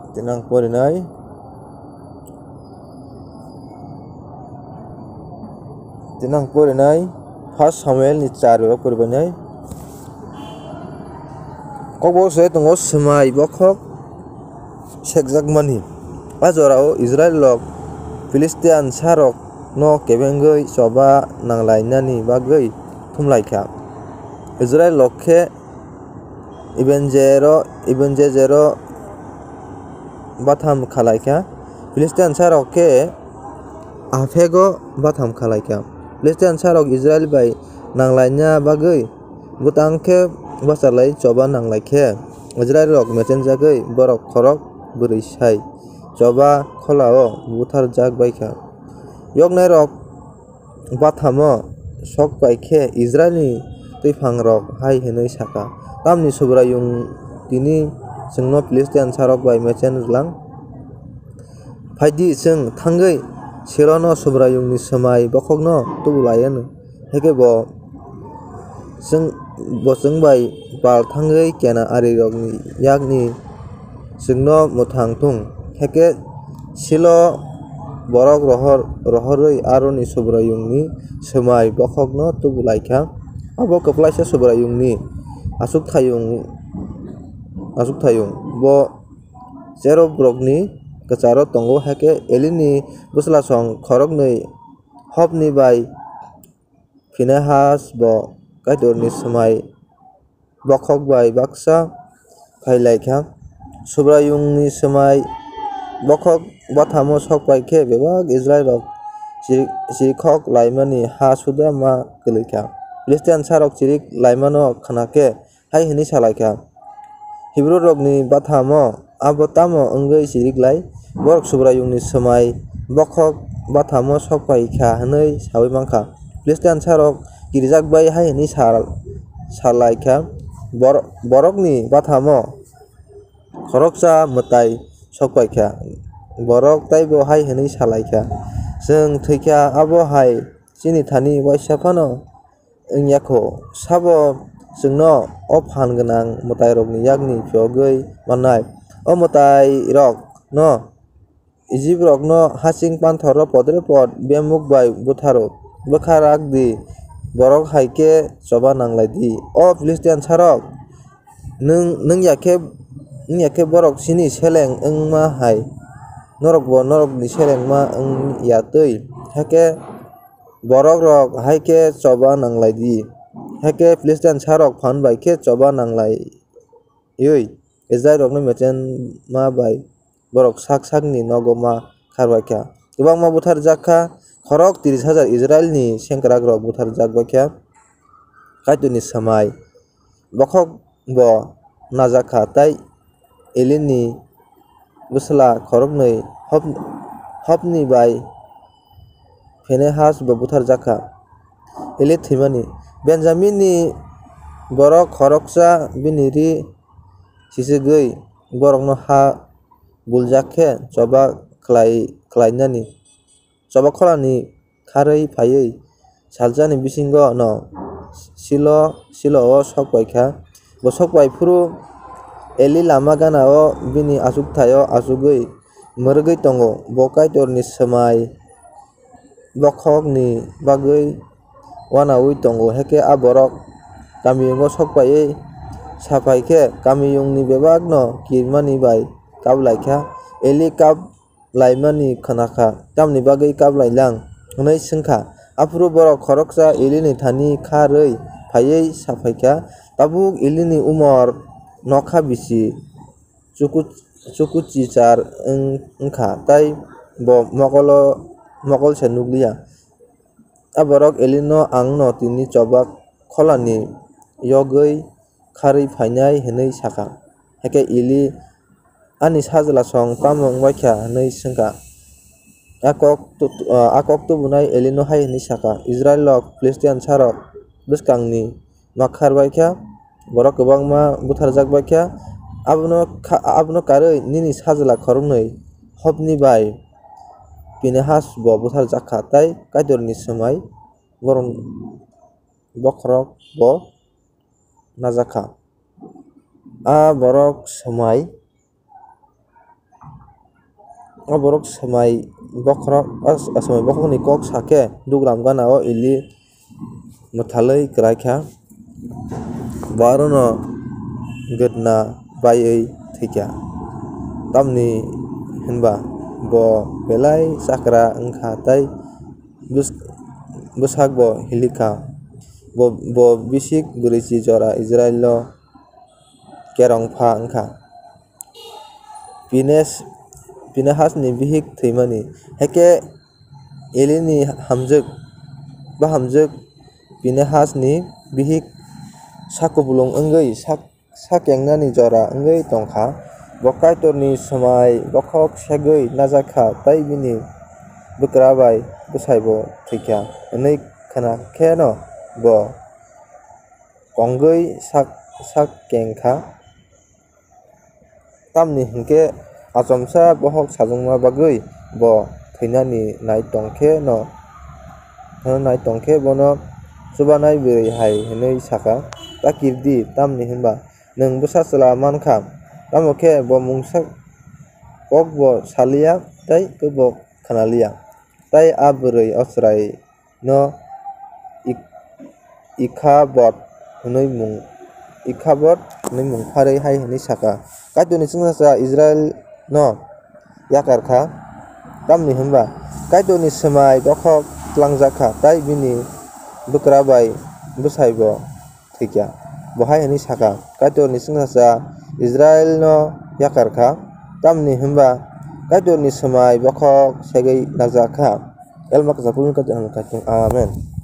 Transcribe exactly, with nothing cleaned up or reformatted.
Tinang porinai. Tinang porinai. First Samuel ni char bebak poribainai. Kokbo se tongo swmai bokhok sekjakmani. A jorao Israel rok Philistine sarok no kebengwi choba nanglainani bagwi thumlaikha. Israel rok khe Ebenjero, Ebenjejero batham khalaikha, Philistine sarok khe Aphego batham khalaikha. Philistine sarok Israel bai nanglaina bagwi bwtang khe bachalai choba nanglaikhe, Israel rok mechenjagwi borok khorok bwrwi sai choba kholao butharjak baikha. Yoknairok bathamo sok pai khe Israilni twiphang rok hai hwnwi sakha, "Tamni Subraiyung tini chwngno Philistine sarok bai mechen rwlang? Phai di, chwng thangwi Silono Subraiyungni swmai bokhokno tubu lai anw." Hakhe bo chwng, bo chwng bai pal thangwi kena arirokni yakni chwngno mwthang thung. Hakhe Silo borok rohor, rohorwi Aroni Subraiyungni swmai bokhokno tubu lai kha. Abo kwplaisa Subraiyungni achukthayung, achukthayung. Bo cherobrokni kwcharo tongo. Hakhe Elini bwslasong khoroknwi Hopni bai Phinehas bo Kaitorni swmai bokhok bai baksa phai lai kha. Subraiyungni swmai bokhok bathamo sok pai khe bebak Israilrok chiri-, chirikhok laimani ha suda ma kwlwi kha. Philistine sarok chirik laimano khna khe hai hwnwi sa lai kha, "Hibrurokni bathamo abo tamo wngwi chirik lai? Borok Subraiyungni swmai bokhok bathamo sok pai kha," hwnwi saui man kha. Philistine sarok kirijak bai hai hwnwi sa, sa lai kha, "Bor-, borokni bathamo khoroksa mwtai sok pai kha." Borok taibo hai hwnwi sa lai kha, "Chwng thwi kha, abo hai chini thani uaisa phano wng ya kho. Sabo chwngno o phan gwnang mwtairokni yakni phiyogwi mannai? O mwtairokno Ijiprokno hasing panthoro podre pod bemuk bai butharo. Bwkha rak di, borok hai khe choba nang lai di. O Philistine sarok, nwng, nwng ya khe, nwng ya khe borok chini seleng wngma hai, norokbo norokni selengma wng ya twi. Hakhe borokrok hai khe choba nang lai di. Hakhe Philistine sarok phan bai khe choba nang laiwi Israilrokno mechenma bai borok sak sakni nogo ma khar bai kha. Kwbangma buthar jak kha, khorok tris hajar Israilni sengkrakrok buthar jak bai kha. Kaitorni swmai bokhok bo najak kha, tei Elini bwsla khoroknwi Hop-, Hopni bai Phinehas bo buthar jak kha. Eli thwimani. Benjaminni borok khoroksa bini ri siswgwi borokno ha buljak khe choba khlai-, khlainani, choba kholani kharwi phaiwi salsani bisingo no Silo, Silo-o sok pai kha. Bo sok pai phuru Eli lama gana-o bini achukthai-o achugwi mwrwgwi tongo. Bo Kaitorni swmai bokhokni bagwi uanaui tongo. Hakhe a borok kamiyungo sok paiwi sa phai khe, kamiyungni bebakno kirmani bai kap lai kha. Eli kap laimani khna kha, "Tamni bagwi kap lai lang?" hwnwi swng kha. Aphuru borok khoroksa Elini thani kha rwi phaiwi sa phai kha, "Tabuk Elini umor nokha bisi chuku-, chukuchichar wng-, wng kha, tei bo mokolo, mokol se nuk li ya." A borok Elino, "Ang no tini choba kholani yogwi kharwi phainai," hwnwi sa kha. Hakhe Eli, "Ani sajlasong tamo wng bai kha?" hwnwi swng kha. A kok tu-, a kok tubunai Elino hai hwnwi sa kha, "Israilrok Philistine sarok bwskangni ma khar bai kha, borok kwbangma butharjak bai kha, abono kha-, abono karwi nini sajla khoroknwi Hopni bai Pinehas bo butharjak kha, tei Kaitorni swmai borok bokhorok bo najak kha." A borok swmai O borok swmai bokhorok, o swmai bokhokni kok sa khe dugram gana-o Eli mwthalwi kwrai kha, bo arono gwdna baiwi thwi kha. Tamni hwn ba bo belai chakra wng kha tei bws-, bwsakbo hilik kha. Bo, bo bisik bwrwichi jora Israilo kerong pha wng kha. Pines-, Pinehasni bihik thwimani. Hakhe Elini hamjwk, bahamjwk Pinehasni bihik sakupulung wngwi sak-, sakengnani jora wngwi tong kha. Bo Kaitorni swmai bokhok segwi najak kha tei bini bwkra bai bwsaibo thwi kha hwnwi khna kheno bo kongwi sak-, sak keng kha. Tamni hwn khe achomsa bokhok sajwkma bagwi bo thwinani nai tong khe no, nai tong khe bono chubanai bwrwi hai hwnwi sa kha, "Ta kir di, tamni hwn ba nwng bwsa chwla man kha." Tamo khe bo mungsa kok bo sa liya tei kebo khna liya. Tei a bwrwi o chwrai no Ik-, Ikhabod hwnwi mung, Ikhabod hwnwi mung pharwi hai hwnwi sa kha, "Kaitorni chwngsacha Israilno yakar kha, tamni hwn ba Kaitorni swmai bokhok tlangjak kha tei bini bwkra bai bwsaibo thwi kha." Bo hai hwnwi sa kha, "Kaitorni chwngsacha Israilno yakar kha, tamni hwn ba Kaitorni swmai bokhok segwi najak kha." Elma kwchak Paul ni kaitor hamya kaitor. Amen.